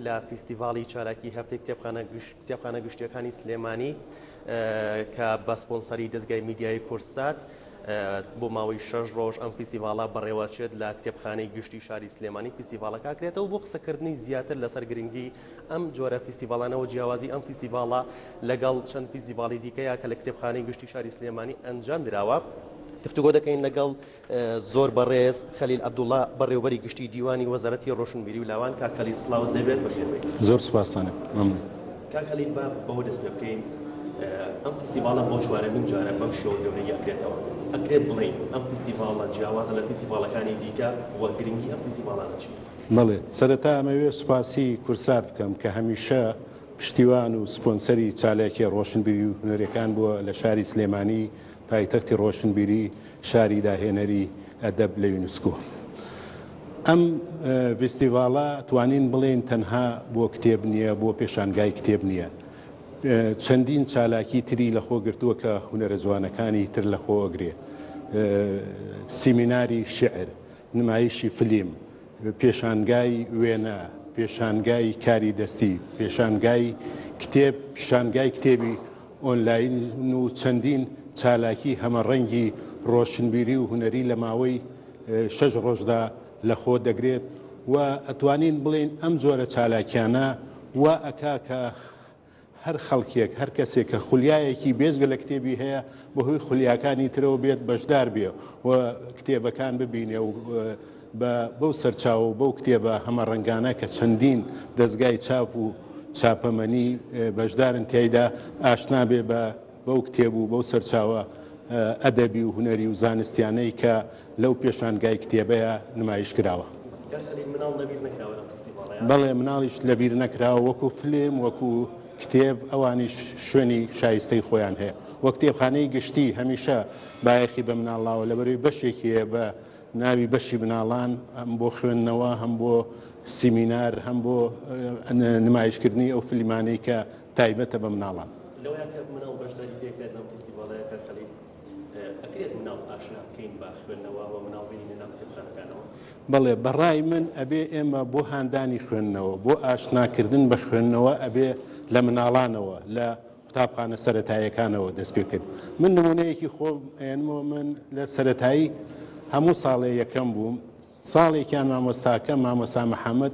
لە فیستیڤاڵی چالاکی هەفتەی کتێبخانە گشتیەکانی سلێمانی کە بە سپۆنسەری دەزگای میدیایی کوردسات بۆ ماوەی شەش ڕۆژ ئەم فیستیڤاڵە بەڕێوەچێت لە کتێبخانەی گشتی شاری سلێمانی فیستیڤاڵەکە کرێتەوە بۆ قسەکردنی زیاتر لەسەر گرنگی ئەم جۆرە فیستیڤاڵانەوە جیاوازی ئەم فیستیڤاڵە لەگەڵ چەند فیستیڤاڵی دیکەیە کە لە کتێبخانەی گشتی شاری سلێمانی ئەنجام دراوە گفتوگۆ دەکەین لەگەڵ زۆر بەڕێز خەلیل عەبدوڵا بەڕێوبەری گشتی دیوانی وەزارەتی ڕۆشنبیری و لاوان کاک خەلیل سڵاوت لێبێت بەخێربێیت. زۆر سوپاستانم مەمنون. کاک خەلیل با بەوە دەست پێ بکەین ئەم فیستیڤاڵە بۆ چوارەمین جارە بەم شێوە گەورەیی ئەکرێتەوە ئەکرێت بڵێین ئەم فیستیڤاڵە جیاوازە لە فیستیڤاڵەکانی دیکە و گرنگی ئەم فیستیڤاڵانە چییە؟ بەڵێ سەرەتا ئەمەوێ سوپاسی کورسات بکەم کە هەمیشە پشتیوان و سپۆنسەری چالاکیە ڕۆشنبیری و هونەریەکان بووە لە شاری سلێمانی پایتەختی ڕۆشنبیری شاری داهێنەری ئەدەب لە یونسکۆ. ئەم ڤیستیڤاڵە توانین بڵێین تەنها بۆ کتێب نییە، بۆ پێشانگای کتێب نییە. چەندین چالاکی تری لەخۆ گرتووە کە هونەرە جوانەکانی تر لەخۆ ئەگرێ. سیمیناری شیعر، نمایشی فلیم، پێشانگای وێنە، پێشانگای کاری دەستی، پێشانگای کتێب، پیشانگای کتێبی ئۆنلاین و چەندین چالاکی هەمەڕەنگی ڕۆشنبیری و هونەری لە ماوەی شەش ڕۆژدا لەخۆ دەگرێت و ئەتوانین بڵێین ئەم جۆرە چالاکیانە وا ئەکا کە هەر خەڵکێک، هەر کەسێک کە خولیایەکی بێجگە لە کتێبی هەیە، بەهۆی خولیاکانی ترەوە بێت بەشدار بێ و کتێبەکان ببینێ و بە بەو سەرچاوە و بەو کتێبە هەمەڕەنگانە کە چەندین دەزگای چاپ و چاپەمەنی بەشدارن تیایدا ئاشنا بێ بە بەو کتێب و بەو سەرچاوە ئەدەبی و هونەری و زانستیانەی کە لەو پێشانگای کتێبەیا نمایش کراوە. کاک خەلیل مناڵ لەبیر نەکراوە لەم فستیڤاڵەیا؟ بەڵێ مناڵیش لەبیر نەکراوە وەکو فلیم وەکو کتێب ئەوانیش شوێنی شایستەی خۆیان هەیە وە کتێبخانەی گشتی هەمیشە بایەخی بە مناڵ لاوە لەبەرەوەی بەشێکی هەیە بە ناوی بەشی مناڵان هەم بۆ خوێندنەوە هەم بۆ سیمینار هەم بۆ نمایشکردنی ئەو فلیمانەی کە تایبەتە بە مناڵان. لەوەیا کە مناڵ بەشداری پێکرێت لەم فیستیڤاڵەیا کاک خەلیل ئەکرێت مناڵ ئاشنا بکەین بە خوێندنەوە و مناڵ بێنینە ناو کتێبخانەکانەوە؟ بەڵێ بەڕای من ئەبێ ئێمە بۆ هاندانی خوێندنەوە بۆ ئاشناکردن بە خوێندنەوە ئەبێ لە مناڵانەوە لە قوتابخانە سەرەتاییەکانەوە دەست پێ کرد. من نموونەیەکی خۆم ئەیەنمەوە، من لە سەرەتایی هەموو ساڵێ یەکەم بووم، ساڵێکیان مامۆستاکەم مامۆستا محەممەد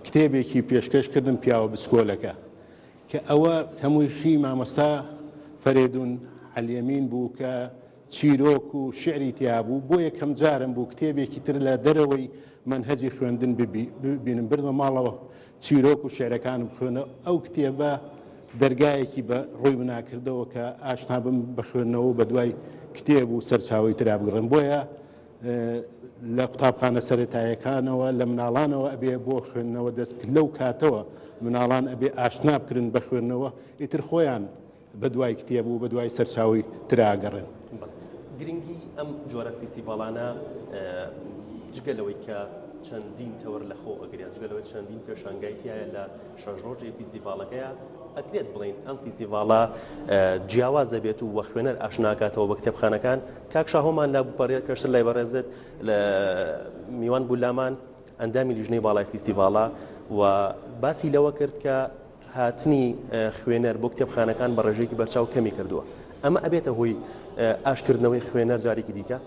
کتێبێکی پێشکەش کردم پیاوە بچکۆلەکە کە ئەوە هەمووی هی مامۆستا فەرێدون عەلیەمین بوو کە چیرۆک و شیعری تیا بوو، بۆ یەکەم جارم بوو کتێبێکی تر لە دەرەوەی مەنهەجی خوێندن ببینم، بردمە ماڵەوە چیرۆک و شیعرەکانم خوێنەوە، ئەو کتێبە دەرگایەکی بە ڕووی منا کردەوە کە ئاشنا بم بە خوێندنەوە و بە دوای کتێب و سەرچاوەی ترا بگڕێم، بۆیە لە قوتابخانە سەرەتایەکانەوە لە مناڵانەوە ئەبێ بۆ خوێندنەوە دەست بکرێت، لەو کاتەوە مناڵان ئەبێ ئاشنا بکرن بە خوێندنەوە، ئیتر خۆیان بەدوای کتێب و بەدوای سەرچاوەی ترا ئەگەڕێن. بەڵێ گرنگی ئەم جۆرە فیستیڤاڵانە جگە لەوەی کە چەندین تەوەر لە خۆ ئەگرێت، جگە لەوەی چەندین پێشانگای تایە لە شەش ڕۆژی فیستیڤاڵەکەیە، ئەکرێت بڵێین ئەم فیستیڤاڵە جیاواز دەبێت و وە خوێنەر ئاشناکاتەوە بە کتێبخانەکان. کاک شاهۆمان لە پێشتر لای بەڕێزت لە میوان بوو لامان ئەندامی لیژنەی باڵای فیستیڤاڵە و باسی لەوە کرد کە هاتنی خوێنەر بۆ کتێبخانەکان بە ڕێژەیەکی بەرچاو کەمی کردووە. ئەمە ئەبێتە هۆی ئاشکردنەوەی خوێنەر جارێکی دیکە؟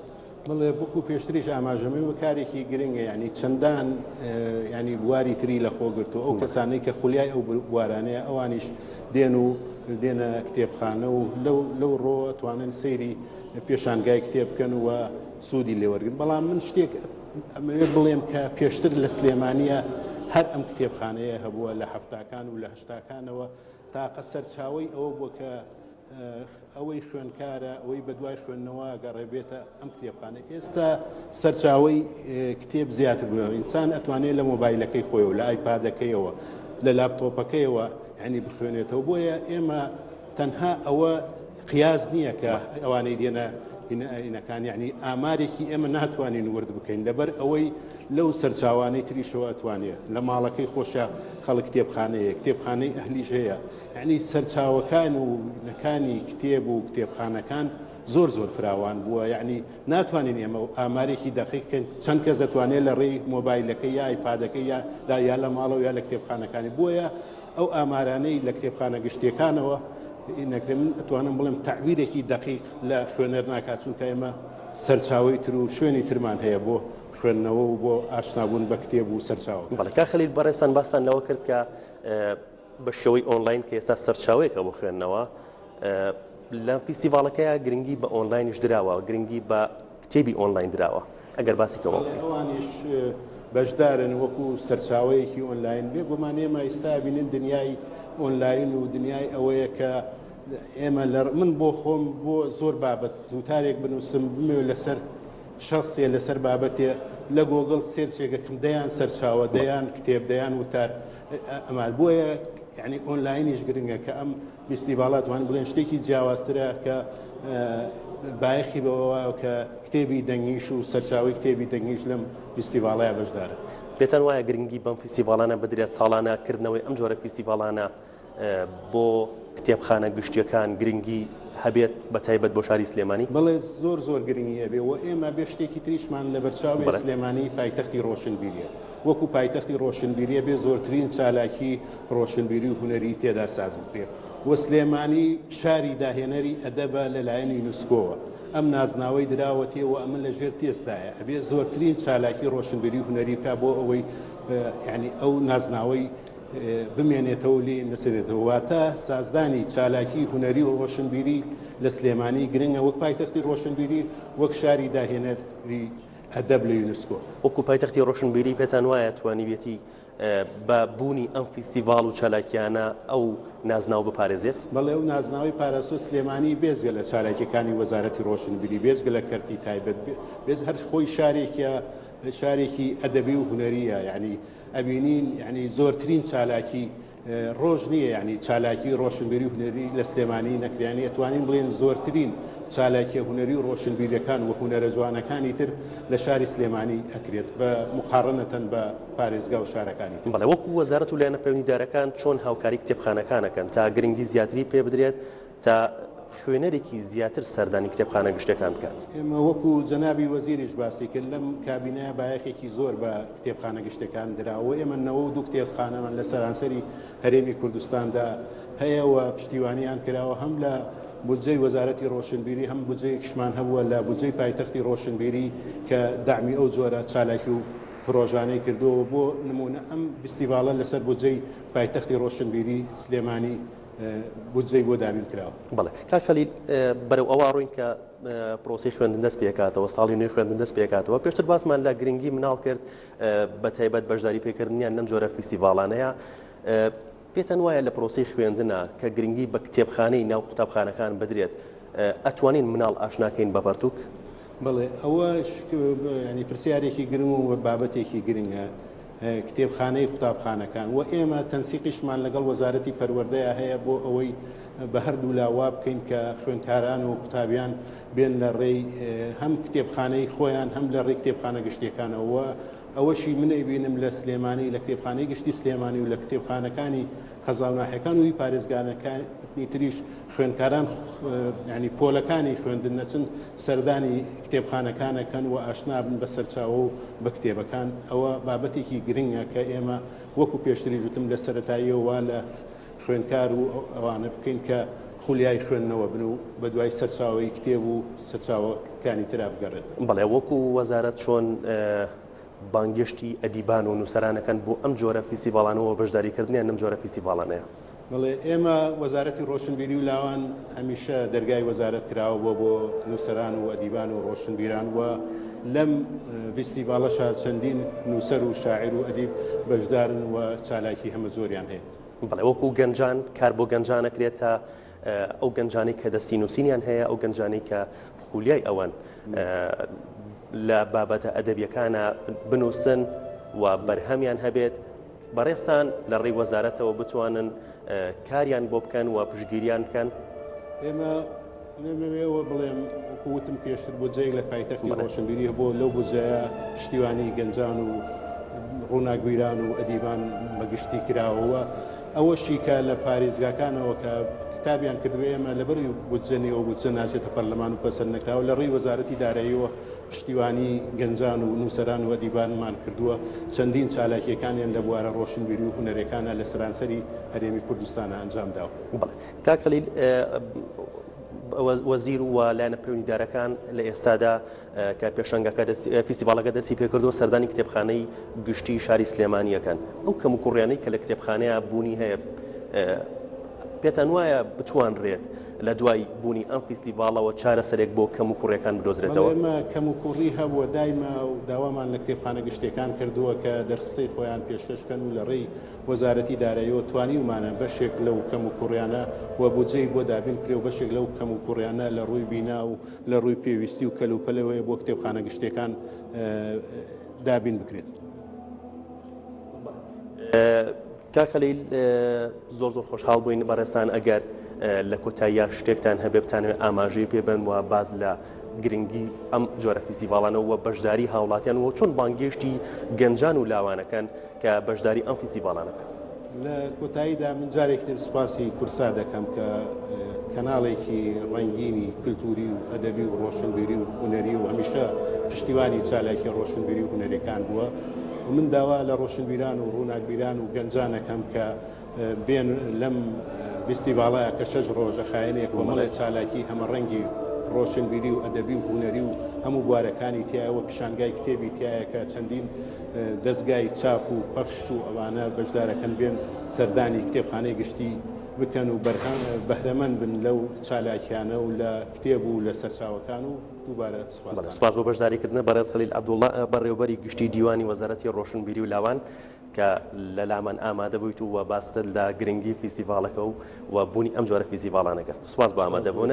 بەڵێ وەکو پێشتریش ئاماژەم و کارێکی گرنگە ینی چەندان ینی بواری تری لە خۆ گرتو ئەو کەسانەی کە خولیای ئەو بوارانەیە ئەوانیش دێن و دێنە کتێبخانە و لەو لەو ڕۆ توانن سەیری پێشانگای کتێب بکەن و سوودی لێوەرگن بەڵام من شتێک ئەمەوێت بڵێم کە پێشتر لە سلێمانییە هەر ئەم کتێبخانەیە هەبووە لە حەفتاکان و لە هەشتاکانەوە تاقە سەرچاوەی ئەوە بووە کە ئەوەی خوێنکارە ئەوەی بەدوای خوێندنەوە گەڕێ بێتە ئەم کتێبخانە ئێستا سەرچاوەی کتێب زیاتر بووە ئینسان ئەتوانێت لە مۆبایلەکەی خۆیەوە لە ئایپادەکەیەوە لە لاپتۆپەکەیەوە یعنی بخوێنێتەوە بۆیە ئێمە تەنها ئەوە قیاس نییە کە ئەوانەی دێنە هینەکان یعنی ئامارێکی ئێمە ناتوانین ورد بکەین لەبەر ئەوەی لەو سەرچاوانەی تریشەوە ئەتوانێ لە ماڵەکەی خۆشە خەڵک کتێبخانەیە کتێبخانەی ئەهلیش هەیە یعنی سەرچاوەکان و نەکانی کتێب و کتێبخانەکان زۆر زۆر فراوان بووە، یەعنی ناتوانین ئێمە ئامارێکی دەقیق کەین چەند کەس دەتوانێت لە ڕێی مۆبایلەکەی یا ئایپادەکەی یا لە یا لە ماڵەوە یا لە کتێبخانەکانی، بۆیە ئەو ئامارانەی لە کتێبخانە گشتیەکانەوە نەکرێت من ئەتوانم بڵێم تەعبیرێکی دەقیق لە خوێنەر ناکات، چونکە ئێمە سەرچاوەی تر و شوێنی ترمان هەیە بۆ خوێندنەوە و بۆ ئاشنابوون بە کتێب و سەرچاوەکان. بەڵێ کاک خەلیل بەڕێزتان باستان لەوە کرد کە بە شێوەی ئۆنلاین کە ئێستا سەرچاوەیەکە بۆ خوێندنەوە لە فیستیڤاڵەکەیا گرنگی بە ئۆنلاینیش دراوە، گرنگی بە کتێبی ئۆنلاین دراوە، ئەگەر باسی کەوە بکەی. ئەوانیش بەشدارن وەکو سەرچاوەیەکی ئۆنلاین. بێگومان ئێمە ئیستا بینین دنیای ئۆنلاین و دنیای ئەوەیە کە ئێمە لە من بۆ خۆم بۆ زۆر بابەت وتارێک بنووسم بمەوێت لەسەر شەخسێ لەسەر بابەتێ لە گۆگڵ search ێک ئەکەم دەیان سەرچاوە دەیان کتێب دەیان وتار ئەمان بۆیە یعنی ئۆنلاینیش گرنگە کە ئەم فیستیڤاڵە توان بڵێن شتێکی جیاوازترە کە بایەخی بەوە کە کتێبی دەنگیش و سەرچاوی کتێبی دەنگیش لەم فیستیڤاڵەیە بەشدارن. پێتان وایە گرنگی بەم فیستیڤاڵانە بدرێت ساڵانە کردنەوەی ئەم جۆرە فیستیڤاڵانە بۆ کتێبخانە گشتیەکان گرنگی هەبێت بە تایبەت بۆ شاری سلێمانی؟ بەڵێ زۆر زۆر گرنگی هەبێ و ئێمە بێ شتێکی تریشمان لەبەرچاو بێ سلێمانی پایتەختی ڕۆشنبیریە وەکو پایتەختی ڕۆشنبیریە بێ زۆرترین چالاکی ڕۆشنبیری و هونەری تێدا ساز بکرێ و سلێمانی شاری داهێنەری ئەدەبە لەلایەن یونسکۆوە ئەم نازناوەی دراوەتێ و ئەمە لەژێر تێستایە ئەبێ زۆرترین چالاکی ڕۆشنبیری و هونەری بکا بۆ ئەوەی یانی ئەو نازناوەی بمێنێتەوە و لێی نەسەنێتەوە، واتە سازدانی چالاکی هونەری و ڕۆشنبیری لە سلێمانی گرنگە وەک پایتەختی ڕۆشنبیری، وەک شاری داهێنەری ئەدەب لە یونسکۆ. وەکو پایتەختی ڕۆشنبیری پێتان وایە توانیویەتی بە بوونی ئەم فیستیڤاڵ و چالاکییانە ئەو نازناوە بپارێزێت؟ بەڵێ ئەو نازناوەی پاراستووە، سلێمانی بێجگە لە چالاکییەکانی وەزارەتی ڕۆشنبیری، بێجگە لە کەرتی تایبەت، بێج هەر خۆی شارێکە شارێکی ئەدەبی و هونەرییە، یانی ئەبینین یانی زۆرترین چالاکی ڕۆژ نییە یانی چالاکی ڕۆشنبیری و هونەری لە سلێمانی نەکرێ یانی ئەتوانین بڵێن زۆرترین چالاکیە هونەری و ڕۆشنبیریەکان و هونەرە جوانەکانی تر لە شاری سلێمانی ئەکرێت بە مقاڕنەتەن بە پارێزگا و شارەکانی تر. بەڵێ وەکو وەزارەت و لایەنە پەیوەندیدارەکان چۆن هاوکاری کتێبخانەکان ئەکەن تا گرنگی زیاتری پێ بدرێت تا خوێنەرێکی زیاتر سەردانی کتێبخانە گشتیەکان بکات؟ ئێمە وەکو جەنابی وەزیریش باسی کرد لەم کابینەیە بایەخێکی زۆر بە کتێبخانە گشتیەکان دراوە و ئێمە 92 کتێبخانەمان لە سەرانسەری هەرێمی کوردستاندا هەیە و پشتیوانیان کراوە هەم لە بودجەی وەزارەتی ڕۆشنبیری هەم بودجەیەکیشمان هەبووە لە بودجەی پایتەختی ڕۆشنبیری کە دەعمی ئەو جۆرە چالاکی و پرۆژانەی کردووە و بۆ نموونە ئەم فیستیڤاڵە لەسەر بودجەی پایتەختی ڕۆشنبیری سلێمانی بودجەی بۆ دابین کراوە. بەڵێ کاک خەلیل بەرەو ئەوە ڕۆین کە پرۆسەی خوێندن دەست پێکاتەوە، ساڵی نوێی خوێندن دەست پێکاتەوە. پێشتر باسمان لە گرنگی مناڵ کرد بە تایبەت بەشداری پێکردنیان لەم جۆرە فیستیڤاڵانەیە. پێتان وایە لە پرۆسەی خوێندنە کە گرنگی بە کتێبخانەی ناو قوتابخانەکان بدرێت ئەتوانین مناڵ ئاشناکەین بە پەرتوک؟ بەڵێ ئەوە ینی پرسیارێکی گرنگ و بابەتێکی گرنگە. کتێبخانەی قوتابخانەکان و ئێمە تەنسیقیشمان لەگەڵ وەزارەتی پەروەردەیا هەیە بۆ ئەوەی بە هەردوولا وا بکەین کە خوێندکاران و قوتابیان بێن لە ڕێی هەم کتێبخانەی خۆیان هەم لە ڕێی کتێبخانە گشتیەکانەوە و ئەوەشی من ئەیبینم لە سلێمانی لە کتێبخانەی گشتی سلێمانی و لە کتێبخانەکانی قەزا و ناحیەکان و هی پارێزگانەکانی تریش خوێندکاران ینی پۆلەکانی خوێندن نەچن سەردانی کتێبخانەکان ئەکەن و ئاشنا بن بە سەرچاوە و بە کتێبەکان ئەوە بابەتێکی گرنگە کە ئێمە وەکو پێشتریش وتم لە سەرەتاییەوە وا لە خوێندکار و ئەوانە بکەین کە خولیای خوێندنەوە بن و بەدوای سەرچاوەی کتێب و سەرچاوەکانی ترا بگەڕێن. بەڵێ وەکو وەزارەت چۆن بانگێشتی ئەدیبان و نووسەران ئەکەن بۆ ئەم جۆرە فیستیڤاڵانە و بەشداریکردنیان لەم جۆرە فیستیڤاڵانەیە؟ بەڵێ ئێمە وەزارەتی ڕۆشنبیری و لاوان هەمیشە دەرگای وەزارەت کراوە بووە بۆ نووسەران و ئەدیبان و ڕۆشنبیران و لەم ڤیستیڤاڵەشا چەندین نووسەر و شاعیر و ئەدیب بەشدارن و چالاکی هەمەجۆریان هەیە. بەڵێ وەکو گەنجان کار بۆ گەنجان ئەکرێت تا ئەو گەنجانەی کە دەستی نووسینیان هەیە، ئەو گەنجانەی کە خولیای ئەوەن لە بابەتە ئەدەبیەکانە بنووسن و بەرهەمیان هەبێت، بەڕێزتان لە ڕێی وەزارەتەوە بتوانن کاریان بۆ بکەن و پشتگیریان بکەن؟ ئێمە نەمەوێ ئەوە بڵێم وەکو وتم پێشتر بودجەیەک لە پایتەختی ڕۆشنبیری هەبوو لەو بودجەیە پشتیوانی گەنجان و ڕووناکبیران و ئەدیبان بەگشتی کراوە و ئەوەشی کە لە پارێزگاکانەوە کە کتابیان کردووە، ئێمە لەبەر بودجە نییە و بودجە ناچێتە پەرلەمان و پەسەند نەکراوە، لە ڕێی وەزارەتی داراییەوە پشتیوانی گەنجان و نووسەران و ئەدیبانمان کردووە، چەندین چالاکییەکانیان لە بوارە ڕۆشنبیری و هونەریەکانا لە سەرانسەری هەرێمی کوردستانا ئەنجام داوە. بەڵێ کاک خەلیل، وەزیر و لایەنە پەیوەندیدارەکان لە ئێستادا کە پێشەنگەکە فیستیڤاڵەکە دەستی پێکردووە سەردانی کتێبخانەی گشتی شاری سلێمانیەکەن ئەو کەم و کوڕیانەی کە لە کتێبخانەیە بوونی هەیە پێتان وایە بتوانرێت لە دوای بوونی ئەم فیستیڤاڵەوە چارەسەرێک بۆ کەم و کوڕیەکان بدۆزرێتەوە؟ ئێمە کەم و کوڕی هەبووە دایمە و داوامان لە کتێبخانە گشتیەکان کردووە کە دەرخستەی خۆیان پێشکەش بکەن و لە ڕێی وەزارەتی داراییەوە توانیومانە بەشێک لەو کەم و کوڕیانە و بودجەی بۆ دابین بکرێ و بەشێک لەو کەم و کوڕیانە لە ڕووی بینا و لە ڕووی پێویستی و کەلوپەلەوەیە بۆ کتێبخانە گشتیەکان دابین بکرێت. کاک خەلیل زۆر زۆر خۆشحاڵ بووین بەڕێزتان ئەگەر لە کۆتاییا شتێکتان هەبێ بتانەوێت ئاماژەی پێ بن و باز لە گرنگی ئەم جۆرە فیستیڤاڵانە و بەشداری هاوڵاتیان و چۆن بانگێشتی گەنجان و لاوانەکەن کە بەشداری ئەم فیستیڤاڵانە بکەن. لە کۆتاییدا من جارێکی تر سوپاسی کورسا دەکەم کە کەناڵێکی ڕەنگینی کلتوری و ئەدەبی و ڕۆشنبیری و هونەری و هەمیشە پشتیوانی چالاکی ڕۆشنبیری و هونەریەکان بووە و من داوا لە ڕۆشنبیران و ڕووناکبیران و گەنجان ئەکەم کە بێن لەم فیستیڤاڵە کە شەش ڕۆژە خایەنێ کۆمەڵێ چالاکی هەمەڕەنگی ڕۆشنبیری و ئەدەبی و هونەری و هەموو بوارەکانی تایە و پیشانگای کتێبی تایە کە چەندین دەزگای چاپ و پەخش و ئەوانە بەشدارەکەن بێن سەردانی کتێبخانەی گشتی بکەن و بەهرەمەند بن لەو چالاکیانە و لە کتێب و لە سەرچاوەکان و دووبارە سوپاستان. سوپاس بۆ بەشداریکردنت بەڕێز خەلیل عەبدوڵڵا بەڕێوەبەری گشتی دیوانی وەزارەتی ڕۆشنبیری و لاوان کە لە لامان ئامادە بوویت و باست لە گرنگی فیستیڤاڵەکە و بوونی ئەم جۆرە فیستیڤاڵانە کرد. سوپاس بۆ ئامادەبوونت.